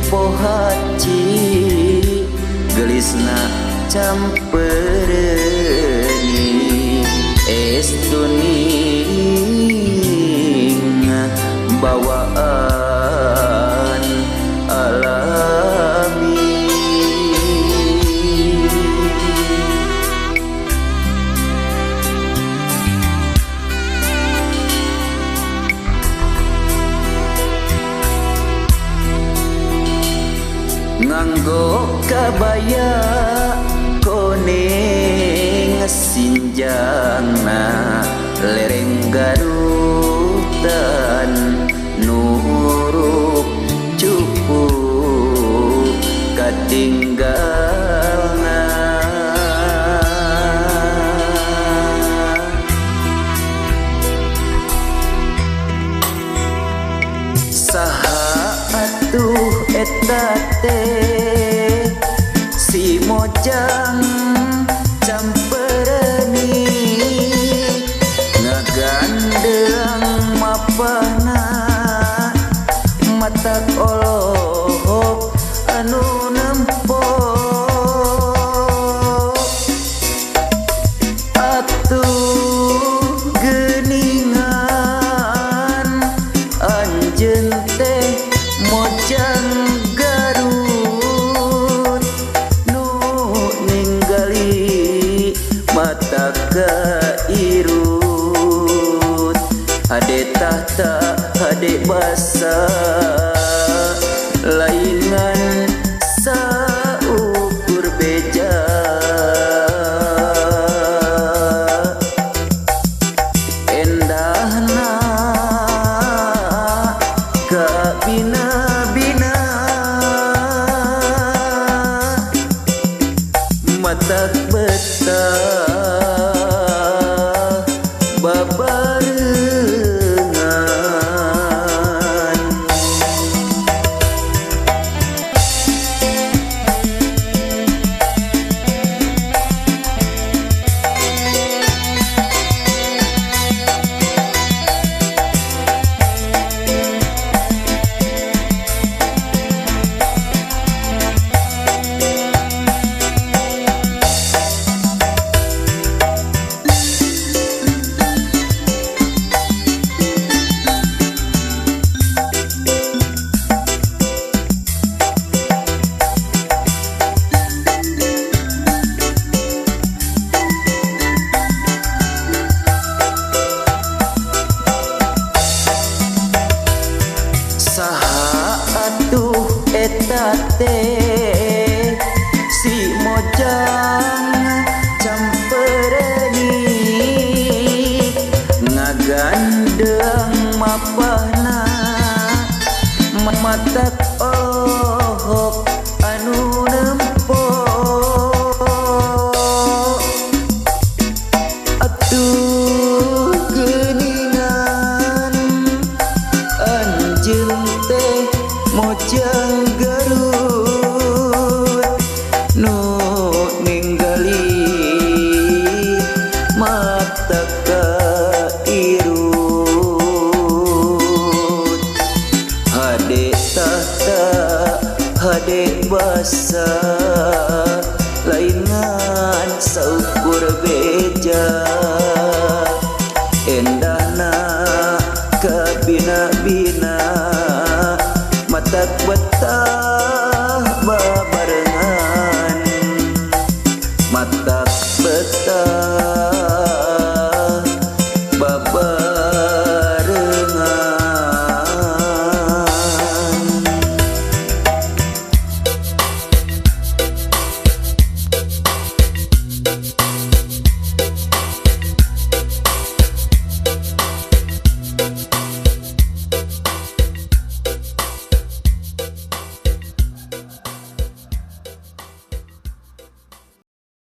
pohaci gelisna campereuni estu ning bawaan alami. Nganggo kabaya koneng sinjangna lereng garutan nuruk cupu katinggalna. Saha atuh eta teh si mojang campereuni ngagandeang mapana matak olohok anu nempo atuh geuningan anjeun teh mojang Garut nu ninggali mata kairut hade tahta hade basa laingan saukur beja. Endahna kabina-bina matak betah babarengan. Saha atuh eta teh si mojang campereuni ngagandeang mapahna matak olohok anu nempo atuh geuningan anjeun teh mojang Garut nu ninggali mata kairut hade tahta hade basa laingan saukur beja. Endahna kabina-bina matak betah